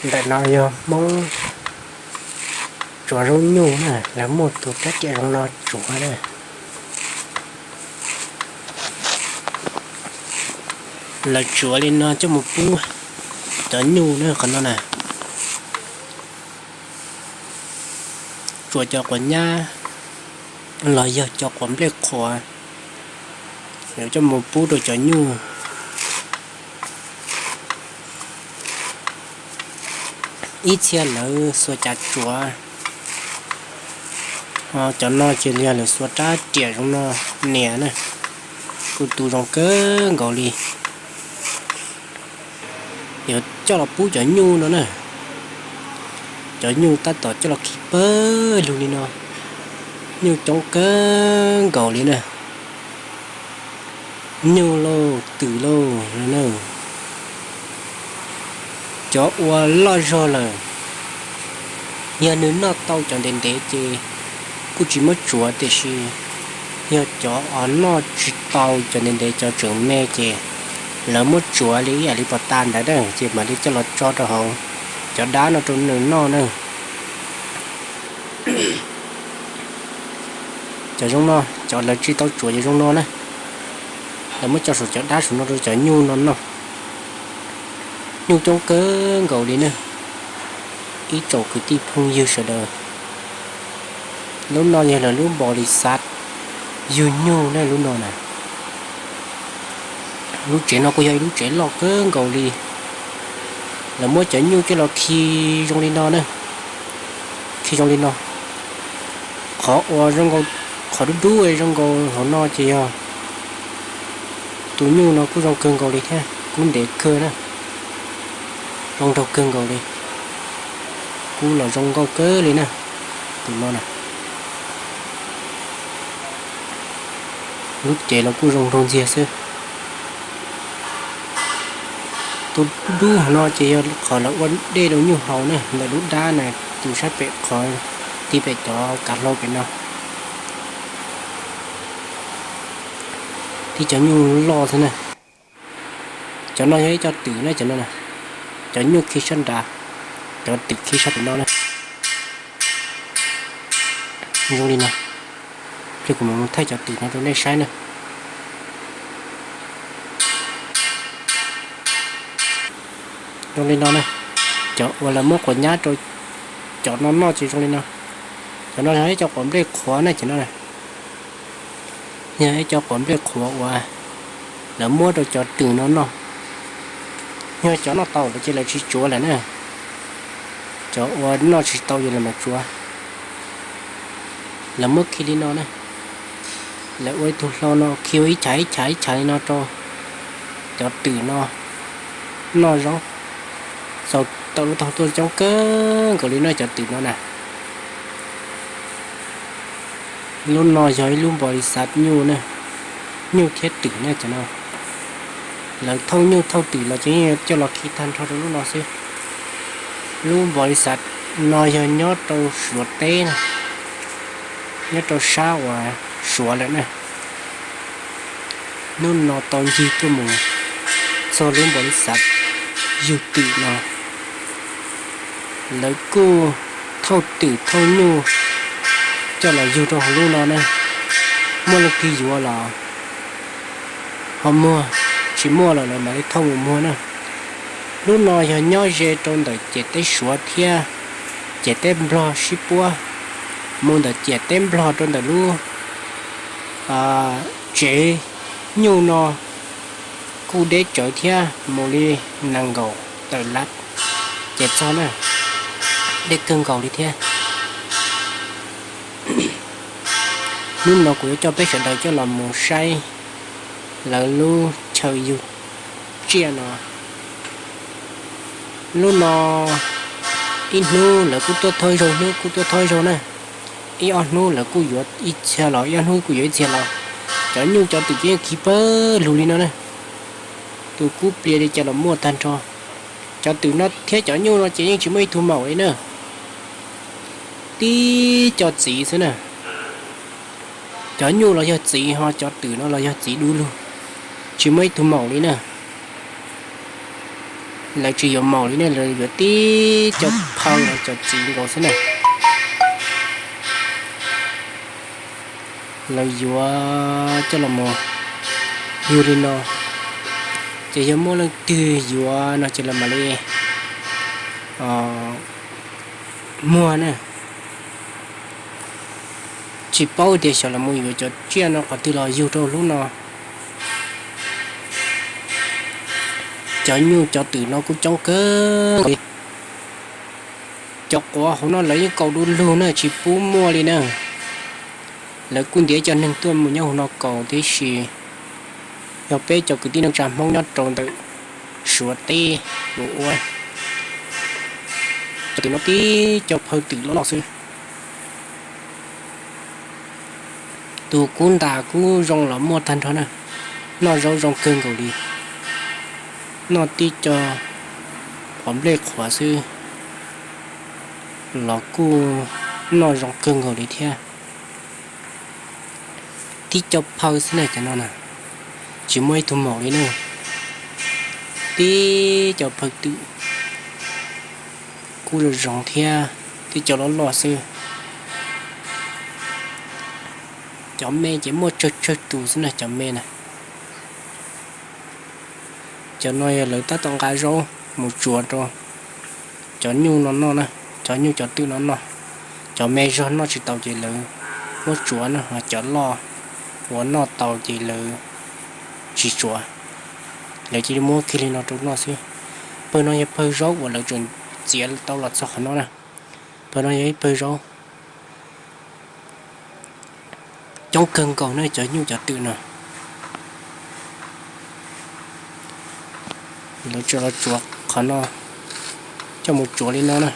Ntawm no yog Hmoob tsuav zaub nyuj na, lawv muaj tus rab riam zoo no tsuav na. Lawv tsuav li no coj mus pub cov nyuj na, qhov no na. Tsuav cov quav nyab los yog cov quav nplej qhuav, yuav coj mus pub rau cov nyuj. Ib txhia lawv xuas cav tsuav, cov no ces yog lawv xuas rab riam zoo no nias na, kuj tu zoo kawg nkaus li. Yuav coj los pub cov nyuj no na. Cov nyuj tab tom coj los khi pawg lug li no. Nyuj coob kawg nkaus li na. Nyuj lauj, twm lauj na. Cov uas loj zog lawm, yog nws noj tau cov ntev ntev ces kuj tsis muab tsuav, tiam sis yog cov uas noj tsis tau cov ntev ntev, cov tseem me ces lawv muab tsuav li ib yam li pos tas ntawd na, ces mam li coj los tso rau hauv cov dab no rau nws noj na. Cov zoo no, cov lawv tsis tau tsuav cov zoo no na, lawv muab tso saum cov dab saum no rau cov nyuj no noj. Nyuj coob kawg nkaus li na. Ib tsoom kwv tij phooj ywg sawv daws, lub no yog lawv lub npau li xav yug nyuj na lub no na. Lub tsev no kuj yog ib lub tsev loj kawg nkaus li. Lawv muab cov nyuj coj los khi zoo li no na. Khi zoo li no. Qhov uas zoo nkaus, qhov dub dub zoo nkaus hauv no ces yog tus nyuj no kuj zoo kawg nkaus li thiab, kub ntev kawg na. Zoo nraug kawg nkaus li. Kub los zoo nkauj kawg li na. Tus no na. Lub cev los kuj zoo nraug ntxiag xwb. Tus dub dub hauv no ces yog qhov lawv ua dej rau nyuj haus na, ntawm lub dab na, tus sab pem qhov tib pem cov kav hlau pem no. Tib cov nyuj loj xwb na. Cov no yog ib co twm na, cov no, cov nyuj khi sab nrad, cov twm khi sab pem no na. Zoo li no, cia kuv mam mus thaij cov twm no rau nej saib na. Zoo li no na, cov uas lawv muab quav nyab rau cov no noj ces zoo li no. Cov no yog ib co quav nplej qhuav na, cov no yog ib co quav nplej qhuav uas lawv muab rau cov twm no noj. Yog cov noj tau lawm ces lawv tsis tsuav lawm na. Cov uas noj tsis tau ces lawv mam tsuav. Lawv muab khi li no na. Lawv ua ib tug hlau no khi ua ib chav ib chav ib chav li no rau cov twm no noj zaub. Xaus tau lub taub hau tuaj coob kawg nkaus li no cov twm no na. Lub no yog ib lub npau li xav nyuj na, nyuj thiab twm na cov no. Lawv thauj nyuj thauj twm los ces yeej coj los khi tag nrho rau lub no xwb. Lub npau li xav no yog nyob rau Suav teb na, nyob rau sab uas Suav lawm na. Hnub no tau ncig tuaj mus txog lub npau li xav yug twm no. Lawv kuj thauj twm thauj nyuj coj los yug rau hauv lub no na. Muaj leej twg yuav los ho muag, tsis muaj los lawv mam li thauj mus muag na. Lub no yog nyob ze rau ntawm ciam teb Suav thiab ciam teb Nplog sib puab, mus ntawm ciam teb Nplog rau ntawm lub tsev nyuj no kuj deb tsawv thiab, mus li nees nkaum tawm lab ces txog na, deb kawg nkaus li thiab. Hnub no kuv yuav coj peb sawv daws coj los mus saib lawv lub chaw yug tsiaj no. Lub no ib hnub lawv kuj tuaj thauj zaug, hnub kuj tuaj thauj zaug na. Ib ob hnub lawv kuj yuav ib txhia los, ib ob hnub kuj yuav ib txhia los. Cov nyuj cov twm ces yeej khi pawg lug li no na. Tus kub plias li cas los muaj tag nrho. Cov twm no thiab cov nyuj no ces yeej tsis muaj ib tug maum li na. Tib co txiv xwb na. Cov nyuj los yog txiv ho cov twm no los yog txiv du lug, tsis muaj ib tug maum li na. Lawv tsis yuav maum li ne, lawv yuav tib co phaw los cov txiv nkaus xwb na. Lawv yuav coj los mus yug li no, ces yog muaj leej twg yuav no ces lawv mam li muag na. Tsis paub tias xyov lawv mus yuav cov tsiaj no qhov twg los yug rau lub no. Cov nyuj cov twm no kuj coob kawg li. Cov quav hauv no lawv yeej kaus du lug na, tsis pub muaj li na. Lawv kuj ntiav cov neeg tuaj mus nyob hauv no kaus tib si. Yog peb cov kwv tij neej tsa Hmoob nyob rau ntawm Suav teb mus ua, cov twm no tib co phaw twm loj loj xwb. Tus kub ntas kub zoo los muaj tag nrho na. Noj zaub zoo kawg nkaus li. Noj tib co quav nplej qhuav xwb los kuj noj zoo kawg nkaus li thiab. Tib co phaw xwb na cov no na, tsis muaj ib tug maum li na. Tib co phaw twm kuj zoo zoo thiab, tib co loj loj xwb. Cov me ces muaj tsawg tsawg tus xwb na cov me na. Cov no yog lawv tab tom nqa zaub mus tsuav rau cov nyuj no noj na, cov nyuj cov twm no noj. Cov me zog noj tsis tau ces lawv muab tsuav na, ho cov loj uas noj tau ces lawv tsis tsuav, lawv cia li muab kiag li no rau noj xwb. Pawg no yog pawg zaub uas lawv tseem txiav tau los txog qhov no na. Pawg no yog ib pawg zaub coob kawg nkaus na cov nyuj cov twm no. Lawv tseem los tsuav qhov no, coj mus tsuav li no na.